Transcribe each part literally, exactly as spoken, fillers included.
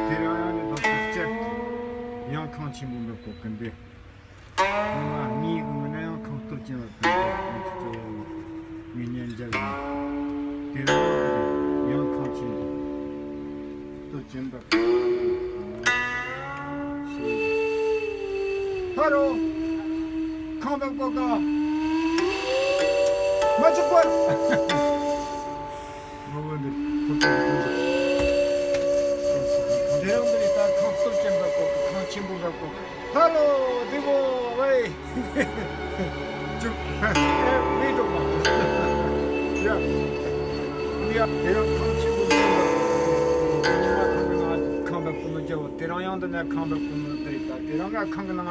དེ་རིང་ཡང་ནི་ལྷག་པར་སྤྱད། ཡང་ཁང་ཆེན་པོ་འདི་བཀོད་གི་འདུག་ཉི་མ་གཉིས་གི་ངོ་ན་ཡང་ཁང་སྟོབས་ཆེན་པོ་བཀོད་གི་འདུག་ཁྱོད་ཚོ་ངེད་གཉིས་མཇལ་ཡོང་། དེ་རིང་ཡང་ཁང་ཆེན་པོ་སྟོབས་ཆེན་པོ། ཧ་རོ། ཁང་པ་བཀོད་ག་མ་ཅིག་བཀོད། ངོ་བོ་འདི་ཁོ་ཚོ་ཁོ་ཚོ། དེ་རིང་འདི་ད་ཁང་སྟོབས་ཆེན་པོ་བཀོད་གི་ཁང་ཆེན་པོ་འདྲ་བཀོད་གི་ཧ་ལོ། འདི་གོ་ཝེ། ཅུ། མི་འགྲོ་མ། ཡ། ཡ། དེ་རིང་ཁང་ཆེན་པོ་འདི་ཁང་པ་ཁང་པའི་ནང་ཁང་པ་ཀུན་མོ་རྒྱལ་བོ། དེ་རིང་ཡང་འདི་ནས་ཁང་པ་ཀུན་མོ་འདི་རེད། ད་དེ་རིང་ང་ཁང་གི་ནང་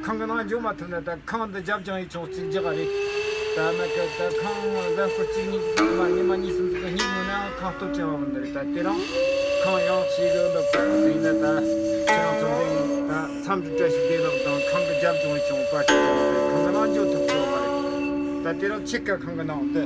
ཁང་གི་ནང་འཇུག་མ་ཐུབ་ན་ད་ཁང་འདི་རྒྱབ་ལྗང་ཡི་ཆུང་གཅིག་རྒྱག་རེད། ད་མ་གི་ད་ཁང་གཟའ་འཁོར་གཅིག་གཉིས་མ་ཉི་མ་གཉིས་གསུམ་ཟིག་གི་གཉིས་ནང་ན་ཁང་སྟོབས་ཆེ་བ་མི་འདི་རེད། ད་དེ་རིང་ཁང་ཡང་ཞིག་གི་འདི་པ་འདི་ཡིན་ན་ད་ཁྱེད་རང་ཚོ་འདི་ཡིན་ད། མཚམས་འདྲི་བཀྲ་ཤིས་བདེ་ལེགས་དང་ཁང་གི་རྒྱབ་ལྗོངས་བྱུང་བ་ཞིག་ཁང་གི་ནང་འཇུག་ཐུབ་ཀྱི་ཡོད་མ་རེད། ད་དེ་རིང་ཕྱི་ཁ་ཁང་གི་ནང་འདི།